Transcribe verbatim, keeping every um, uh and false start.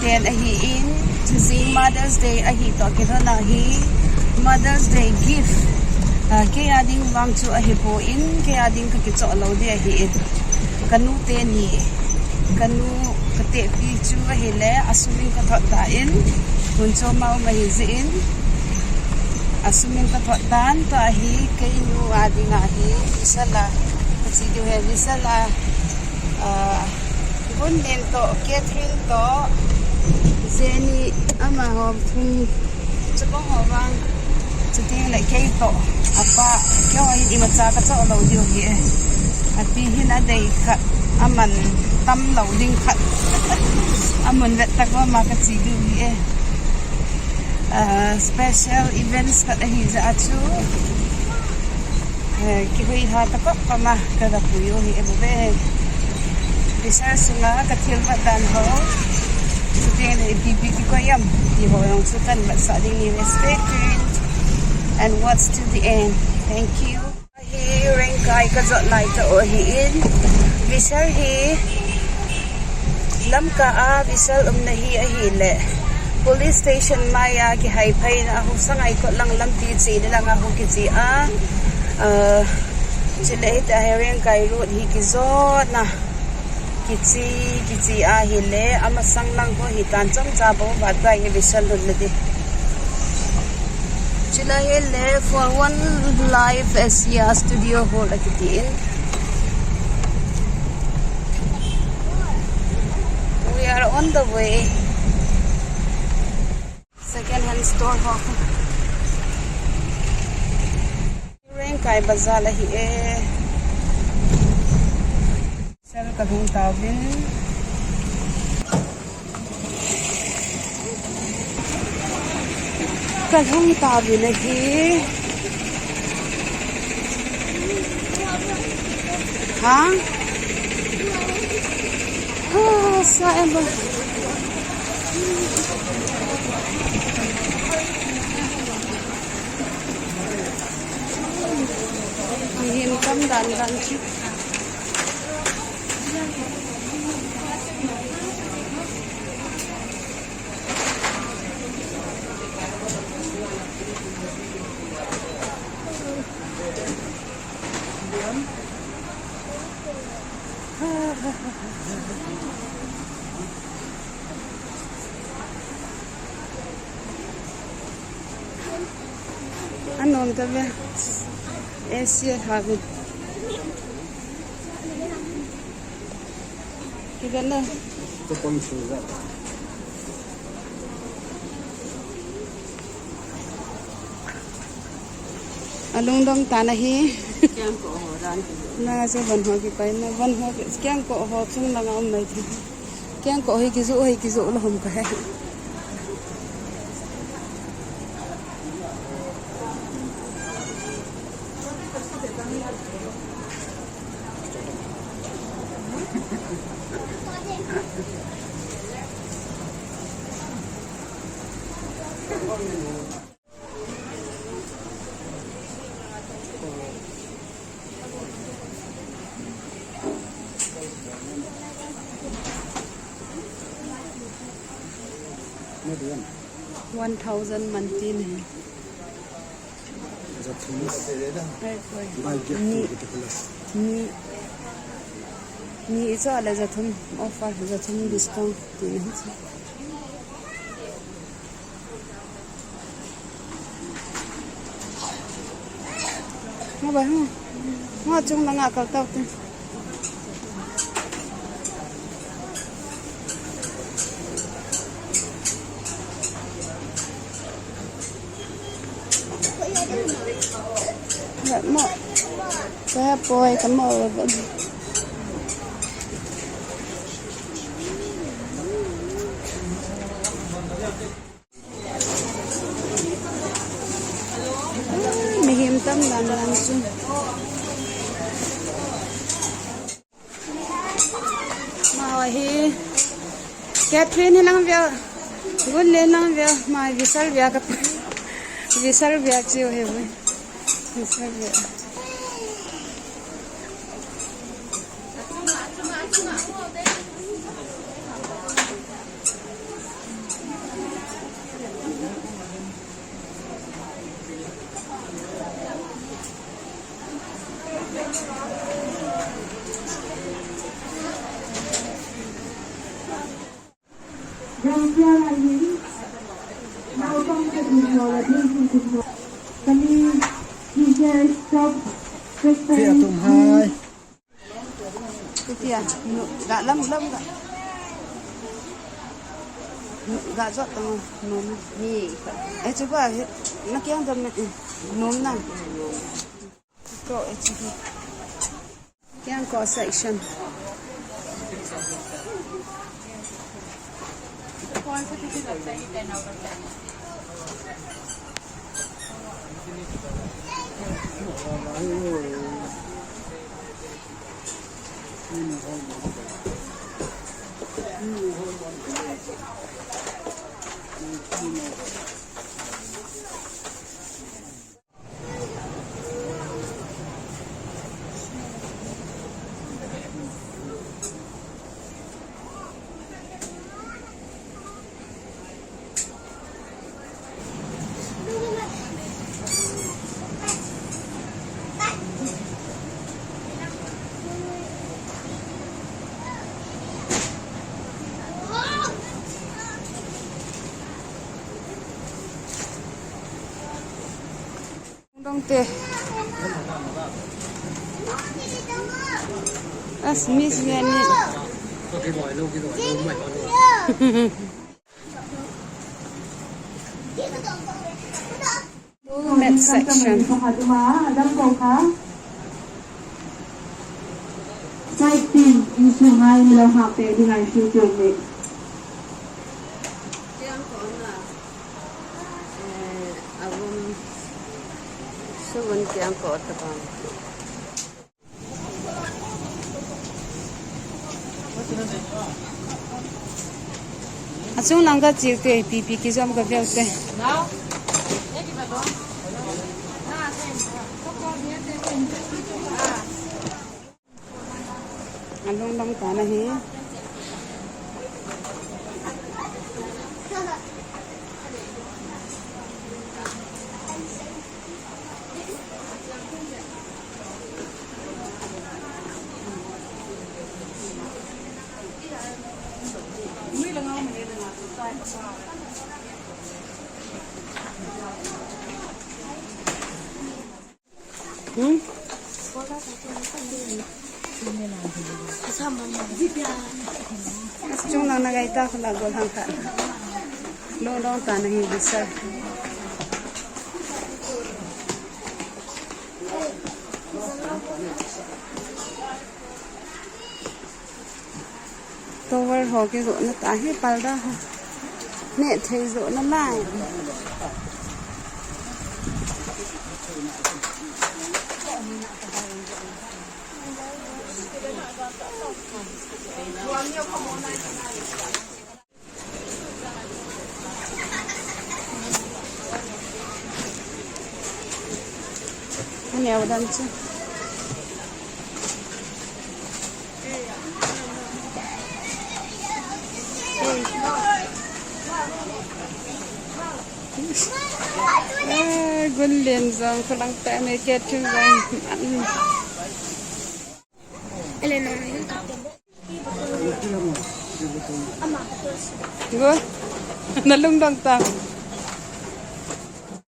Ken ahi in, jing Mother's Day ahi toh kilhon a hi, Mother's Day gift, ah, kei a ding vang chu ahi poi, kei a ding ka kichoh lou ding ahi in. Ka nu teni, ka nu ka tepi chu ahile, a sum in ka thot tan, hun chom a um ahi jeh in, a sum in ka thot tan, tua hi kei nu a ding ahi, Vishal a, ka chi diu ahi, Vishal a, ah, Gunlen toh, Catherine toh, Jenny, amaho thum, chubang ho vang, chuti le kei toh, apa, keiho hi imacha ka choh lou diu ahi e. Api hin adei khat, aman tam lou ding khat, amun vet tah koma ka chi diu ahi e. Ah, special events khat ahi jeh a chu. Eh, kihui ha ta kop koma ka ga pui u ahi e bu ve. Vishal sunga ka thil vat dan ho. Chuteng le ipi ipi kikoi am ti ho jong chu kan vet sah ding ahi ve. Stay tuned and watch to the end. Thank you. Hi Rengkai ka jot lai tah u ahi in. Vishal hi Lamka a Vishal umna hi ahile, police station mai a kihai phei na a, Husangaikhot lang lampi che ni lang a hu kiche a, ah, chule hiti a hi Rengkai road hi kijot na, kiche, kiche ahile, amasang lang ho hi tan chomcha bou vat bai hi Vishal umna di. Chule hile, For One Life Asia Studio Hall akiti in. We are on the way. Second hand store ho. Rengkai bazar ahi e. Sel ka lhung tauvin. Ka lhung tauvin ahi. Ha? Ha, sa em ba? Mihem tam dan dan chu. Anom ta ve. Asia ha ve. Kigana. Alungdong tan ahi. Kiang ko ho dan. Na chu von ho kipai na von ho ki-, kiang ko ho chung langa um nai thi. Kiang ko hi kijoh, hi kijoh la hom ka he. One thousand man tin ahi. Ni, ni, ni icha le jathum offer, jathum discount tin ahi. Nga ba, nga. Nga chung langa kal tau te. Nga mo. Kaya poi, kamo. Mihem tam dan dan chu. Amaho hi. Catherine hi lang via. Gunlen lang via. Ama Vishal via ka. Vishal via chiu hi. Vishal via. Thei atum hai. Tia, nu, ga lam, lam ga. Nu, ga jot tang, nu, ni. Eh, chuba, na kiang dam, eh, nu na. Ko, eh, chuba. Kiang ko section. Dong te. As Miss Gani. Women section. Side team, insung ngai ni lo ha pe di ngai shu tu ni. Kiang ko na. Eh, abum. Sugun kiang ko ta bang. Achung lang ka chil te, pipi kijom ka veu te. Alung dong ta na hi. Hmm? Chung lang na gai ta khula gol hang kha. Lo dong ta na hi bisa. Tower ho kijoh na ta hi, parda ho. Neh thei joh na lai. Ani awadan chu. Eh, gun len jong, khulang ta me ke thum jong. Go. Na lungdong ta.